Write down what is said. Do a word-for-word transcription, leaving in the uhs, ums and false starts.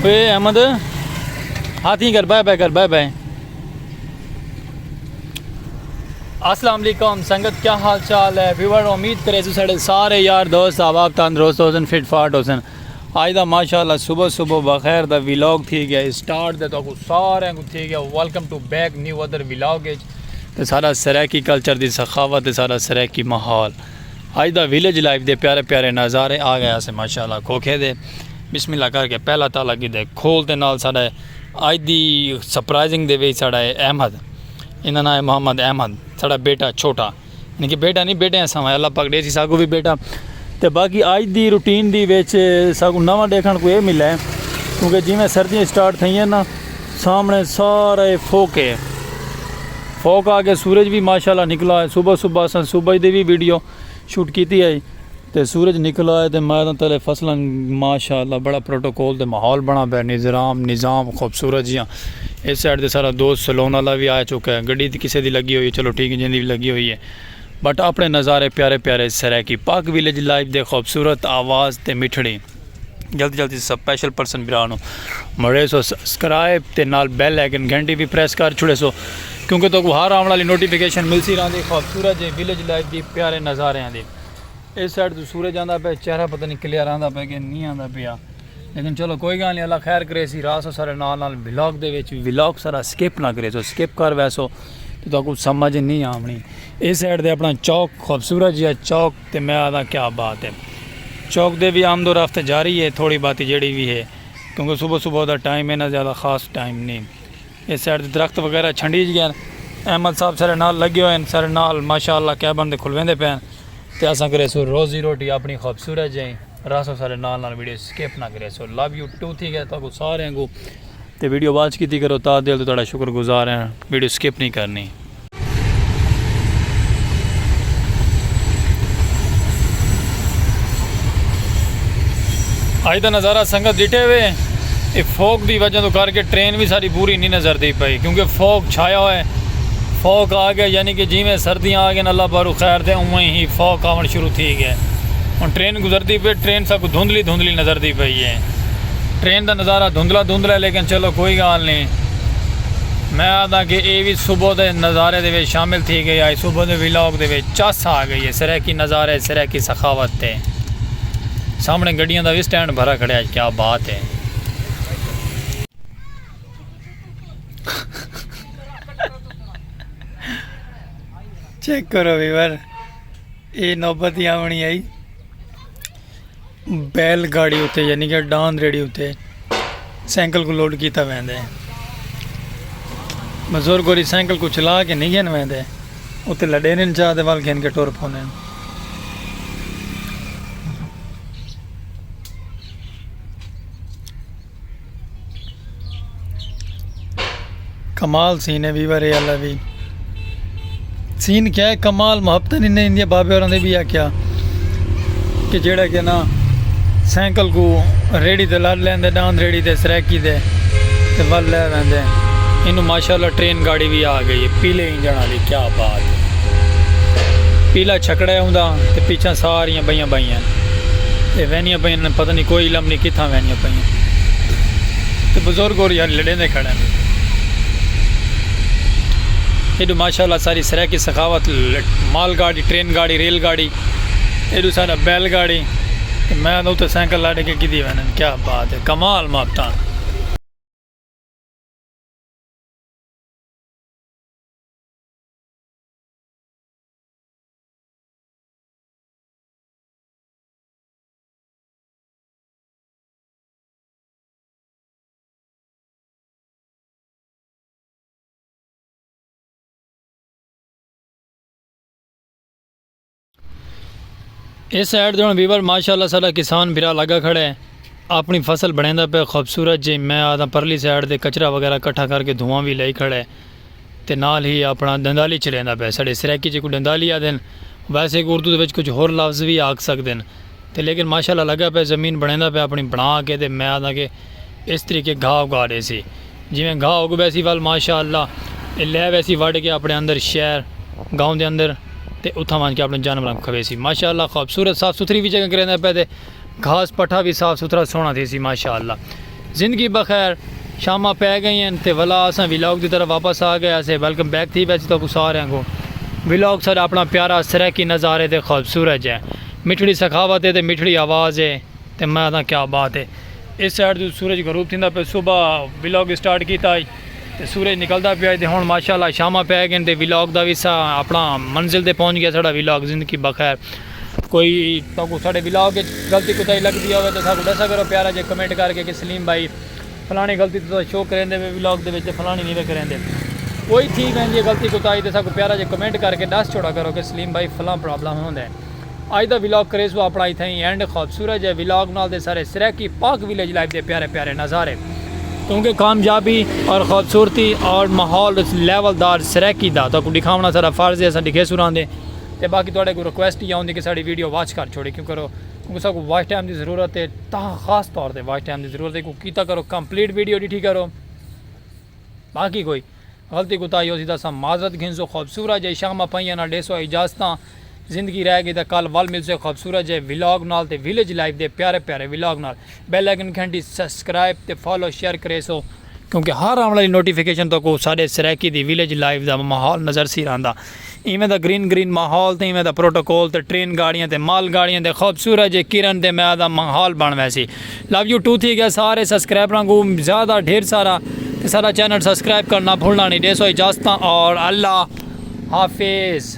اے احمد، ہاتھی کر، bye bye کر، بائے بائے۔ السلام علیکم سنگت، کیا حال چال ہے؟ ویور، امید کرے سو ساڑے سارے یار دوست احباب تندرست ہوسن، فٹ فاٹ ہوسن۔ آج دا ماشاءاللہ صبح صبح بخیر دا ولاگ تھی گیا اسٹارٹ، تے تہاکوں سارے کو تھی گیا welcome to back new other vlog اچ۔ تے سارا سرائیکی کلچر دی سخاوت تے سارا سرائیکی ماحول۔ اڄ دا ویلیج لائف دے پیارے پیارے نظارے آ ڳئے اسے ماشاءاللہ کھوکھے دے۔ بسم اللہ کر کے پہلا تالا کیتے کھول تے نال ساݙا اڄ دی سرپرائزنگ دے وچ ساݙا ہے احمد۔ ایندا ناں ہے محمد احمد، ساݙا بیٹا چھوٹا۔ یعنی کہ بیٹا نہیں، بیٹے ہیں ساواں، اللہ پاک ݙیسی ساکوں وی بیٹا۔ تے باقی اڄ دی روٹین دی وچ ساکوں نواں ݙیکھݨ کوں اے ملا ہے، کیونکہ جیویں سردیاں سٹارٹ تھئیں نا، سامݨے سارے فوک ہے۔ فوک آ کے سورج وی ماشاءاللہ نکلا ہے۔ صبح صبح اساں صبح دی وی ویڈیو شوٹ کیتی ہے۔ تے سورج نکلا ہے تے میں تاں تلے فصلاں ماشاءاللہ بڑا پروٹوکول تے ماحول بݨا پیا، نظام نظام خوبصورت جیاں۔ اس سائیڈ تے سارا دوست سلون والا وی آ چکا ہے، گڈی تے کسے دی لگی ہوئی ہے، چلو ٹھیک ہے، جیندی وی لگی ہوئی ہے، بٹ اپݨے نظارے پیارے پیارے سرائیکی پاک ویلیج لائف دے خوبصورت آواز تے مٹھڑی۔ جلدی جلدی سپیشل پرسن بھرا نو مڑے سو سبسکرائب تے نال بیل آئیکن گھنٹی وی پریس کر چھڑے سو، کیونکہ تہاکوں ہر آوݨ والی نوٹیفیکیشن ملسی رہندی خوبصورت جے ویلیج لائف دی پیارے نظاریاں دی۔ اس سائیڈ توں سورج آندا پیا، چہرہ پتہ نہیں کلیئر آندا پیا کہ نہیں آندا پیا، لیکن چلو کوئی گال نہیں، اللہ خیر کریسی۔ رہسو سارے نال نال ولاگ دے وچ، ولاگ سارا سکپ نہ کریسو، سکپ کر ویسو تے تہاکوں سمجھ نہیں آوݨی۔ اس سائیڈ تے اپݨا چوک، خوبصورت جیہا چوک، تے میں آہداں کیا بات ہے۔ چوک دے وی آمد و رفت جاری ہے، تھوڑی باتی جیڑھی وی ہے، کیونکہ صبح صبح دا ٹائم ہے نا، زیادہ خاص ٹائم نہیں۔ اس سائیڈ تے درخت وغیرہ چھنڈیج ڳئے ہن۔ احمد صاحب سارے نال لڳے ہوئے ہن، سارے نال ماشاءاللہ کیبن تے کھلویندے پئے ہن۔ تے اساں کریسوں روزی روٹی اپݨی خوبصورت جئیں، رہسو سارے نال نال، ویڈیو سکپ نہ کریسو۔ لو یو ٹو تھی ڳئے تہاکوں سارے کوں۔ تے ویڈیو واچ کیتی کرو، تہہ دل توں تہاݙا شکر گزار ہیں، ویڈیو سکپ نہیں کرنی۔ اڄ دا نظارہ سنگت ݙٹھے وے، اے فوگ دی وجہ توں کر کے ٹرین وی ساری پوری نہیں نظر دی پئی، کیونکہ فوگ چھایا ہویا ہے۔ فوگ آ ڳئے، یعنی کہ جیویں سردیاں آ ڳئن اللہ پاروں خیر تے، اونویں ہی فوگ آوݨ شروع تھی ڳئے۔ ہݨ ٹرین گزردی پئی، ٹرین ساکوں دھندلی دھندلی نظر دی پئی ہے۔ ٹرین دا نظارہ دھندلا دھندلا ہے، لیکن چلو کوئی گال نہیں۔ میں آہداں کہ اے وی صبح دے نظارے دے وچ شامل تھی ڳئی، اڄ صبح دے ولاگ دے وچ چس آ ڳئی ہے سرائیکی نظارے، سرائیکی سخاوت تے۔ سامݨے گڈیاں دا وی سٹینڈ بھرا کھڑیا ہے، کیا بات ہے۔ چیک کرو ویور، اے نوبت ہی آوݨی آئی۔ بیل گاڑی اتے، یعنی کہ ڈاند ریڑھی اتے سائیکل کوں لوڈ کیتا ویندے۔ بزرگ ہوری سائیکل کوں چلا کے نہیں گھن ویندے، اتے لڈیرن چا تے ول گھن کے ٹر پوندن۔ کمال سین ہے ویور، اے اللہ وی۔ سین کیا ہے، کمال محبت نہیں، نہیں، اندے بابے ہوراں دے بھی آکھیا کہ جیڑا کہ نا سائیکل کو ریڑھی تے لڑ لیندے، ڈاند ریڑھی تے سرائیکی تے، تے ول لے ویندے۔ اینوں ماشاءاللہ ٹرین گاڑی بھی آ گئی ہے، پیلے انجن والی، کیا بات ہے۔ پیلا چھکڑا ہے اوندا، تے پیچھے ساریاں بئیاں بئیاں۔ تے وینیاں پئین، پتہ نہیں کوئی علم نہیں کتھاں وینیاں پئین۔ تے بزرگ اور یار لڑیندے کھڑے ہیں۔ ایڈو ماشاءاللہ ساری سرائیکی سخاوت، ل-، مال گاڑی، ٹرین گاڑی، ریل گاڑی، ایڈو سارا بیل گاڑی، تے میں تو اتنے سائیکل لڈ کے کدی ویندن۔ کیا بات ہے، کمال ماپتا۔ اس سائیڈ تے ہن ویور ماشاءاللہ ساڈا کسان بھرا لگا کھڑا ہے، اپنی فصل بنیندا پیا خوبصورت جی۔ میں آدھا پرلی سائیڈ تے کچرا وغیرہ کٹھا کر کے دھواں وی لائی کھڑا ہے، تے نال ہی اپنا ڈندالی چلیندا پیا۔ ساڈے سرائیکی چ کوئی ڈندالی آدھن، ویسے اردو دے وچ کچھ ہور لفظ وی آکھ سکدن۔ تے لیکن ماشاءاللہ لگا پیا زمین بنیندا پیا اپنی بنا کے، تے میں آدھا کہ اس طریقے گھاہ اگا ڈیسی۔ جیویں گھاہ اگ ویسی ول ماشاءاللہ اے لے ویسی وڈ کے اپنے اندر شہر، گاؤں دے اندر، تے اتھاں ونج کے اپنے جانوراں کوں کھویسی۔ ماشاءاللہ خوبصورت صاف ستھری وی جگہ کریندا پیا تے گھاس پٹھا وی صاف ستھرا سوہنا تھیسی ماشاءاللہ۔ زندگی بخیر، شاماں پے گئین تے ولا اساں ولاگ دی طرف واپس آ گئے ہاسے، ویلکم بیک تھی ویسی تہاکوں ساریاں کوں۔ ولاگ ساڈا اپنا پیارا سرائیکی نظارے تے خوبصورت جے، مٹھڑی سخاوت ہے تے مٹھڑی آواز ہے۔ تے میں آدھاں کیا بات ہے۔ اس سائیڈ توں سورج غروب تھیندا پیا، صبح ولاگ سٹارٹ کیتا ہئی تے سورج نکلدا پیا ہے تے ہن ماشاءاللہ شاماں پے گئین تے ولاگ دا وی سا اپنا منزل تے پہنچ گیا ساڈا ولاگ۔ زندگی بخیر۔ کوئی تہاکوں ساڈے ولاگ وچ غلطی کوتاہی لگدی ہووے تے ساکوں ڈسا کرو پیارا جے کمنٹ کر کے کہ سلیم بھائی فلانی غلطی تساں شو کریندے وے ولاگ دے وچ تے فلانی نہیں وے کریندے۔ کوئی تھی ویندی ہے غلطی کوتاہی تے ساکوں پیارا جے کمنٹ کر کے ڈس چھوڑا کرو کہ سلیم بھائی فلاں پرابلم ہوندا ہے۔ اج دا ولاگ کریسوں اپنا اتھاں ہی اینڈ۔ خوبصورت جے ولاگ نال تے سارے سرائیکی پاک ولیج لائف دے پیارے پیارے نظارے، کیونکہ کامیابی اور خوبصورتی اور ماحول لیول دار سرائیکی دا تہاکوں ڈکھاونا ساڈا فرض ہے، اساں ڈکھیسوں راہندے۔ تے باقی تہاڈے کوں ریکویسٹ ہی ہوندی کہ ساڈی ویڈیو واچ کر چھوڑے کیوں کرو، کیونکہ ساکوں واچ ٹائم دی ضرورت ہے، تاں خاص طور تے واچ ٹائم دی ضرورت ہے، کوں کیتا کرو کمپلیٹ ویڈیو ڈٹھی کرو۔ باقی کوئی غلطی کوتاہی ہوسی تاں اساں معذرت گھنسوں۔ خوبصورت جے شاماں پئیاں نال ڈیسو اجازتاں۔ زندگی رہ گئی تاں کل ول ملسے خوبصورت جے ولاگ نال تے ولیج لائف دے پیارے پیارے ولاگ نال۔ بیل آئیکن گھنٹی سبسکرائب تے فالو شیئر کریسو، کیونکہ ہر آوݨ والی نوٹیفیکیشن تہاکوں ساڈے سرائیکی دی ولیج لائف دا ماحول نظر سی رہندا۔ ایویں دا گرین گرین ماحول تے ایویں دا پروٹوکول تے ٹرین گاڑیاں تے مال گاڑیاں دے خوبصورت جے کرن تے میں آدھا ماحول بݨ ویسی۔ لو یو ٹو تھی گیا سارے سبسکرائبراں کوں زیادہ ڈھیر سارا، تے ساڈا چینل سبسکرائب کرنا بھلنا نہیں۔ ڈیسو اجازتاں اور اللہ حافظ۔